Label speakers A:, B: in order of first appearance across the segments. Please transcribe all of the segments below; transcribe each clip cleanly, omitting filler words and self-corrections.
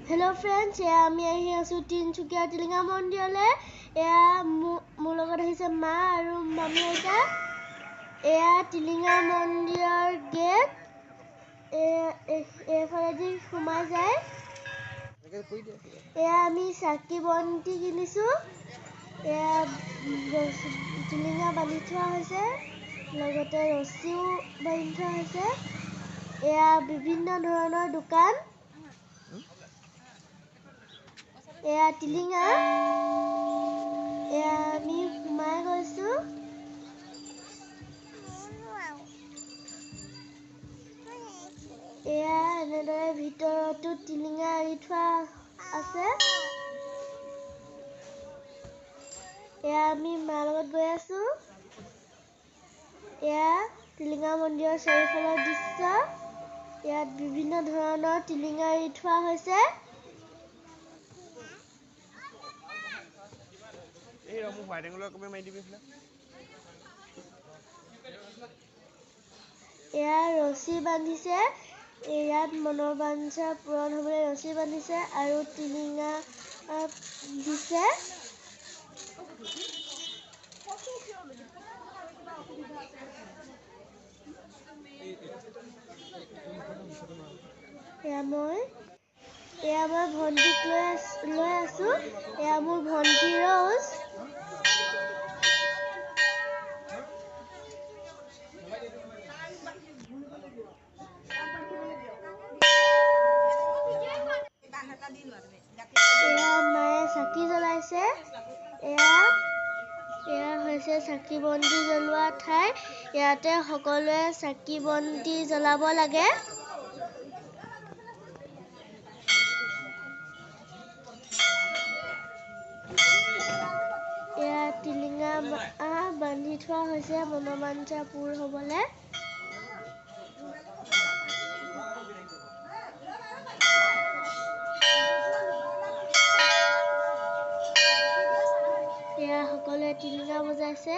A: Hello' friends, এয়া আমি আহি আছোঁ তিনিচুকীয়া টিলিঙা মন্দিৰলৈ। এয়া মোৰ লগত আহিছে মা আৰু মামী আইতা। এয়া টিলিঙা মন্দিৰৰ গেট, এইফালেদি সোমাই যায়। এয়া আমি চাকি বন্তি কিনিছোঁ। এয়া টিলিঙা বান্ধি থোৱা হৈছে, লগতে ৰছীও বান্ধি থোৱা হৈছে। এয়া বিভিন্ন ধৰণৰ দোকান। এয়া টিলিঙা। এয়া আমি সোমাই গৈছোঁ। এয়া এনেদৰে ভিতৰতো টিলিঙা আঁৰি থোৱা আছে। এয়া আমি মাৰ লগত গৈ আছোঁ। এয়া টিলিঙা মন্দিৰৰ চাৰিওফালৰ দৃশ্য। ইয়াত বিভিন্ন ধৰণৰ টিলিঙা আঁৰি থোৱা হৈছে। এয়া ৰছী বান্ধিছে। ইয়াত মনৰ বাঞ্ছা পূৰণ হ'বলৈ ৰছী বান্ধিছে আৰু টিলিঙা দিছে। এয়া মই ভণ্টিক লৈ আছোঁ। এয়া মোৰ ভণ্টি ৰ'জ। এয়া মায়ে চাকি জ্বলাইছে। এয়া হৈছে চাকি বন্তি জ্বলোৱা ঠাই। ইয়াতে সকলোৱে চাকি বন্তি জ্বলাব লাগে। এয়া টিলিঙা বান্ধি থোৱা হৈছে মনোবাঞ্ছা পূৰ হ'বলে। এয়া সকলোৱে টিলিঙা বজাইছে।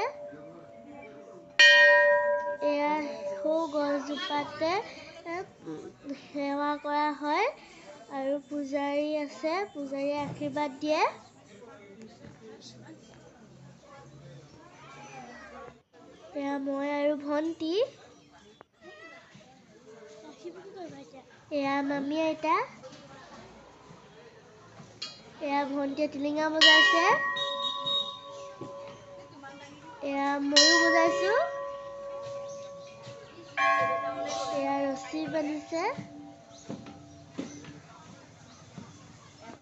A: এয়া সৌ গছজোপাতে সেৱা কৰা হয় আৰু পূজাৰী আছে, পূজাৰীয়ে আশীৰ্বাদ দিয়ে। এয়া মই আৰু ভণ্টি। এয়া মামী আইতা। এয়া ভণ্টিয়ে টিলিঙা বজাইছে। এয়া ময়ো বজাইছো। এয়া ৰছী বান্ধিছে।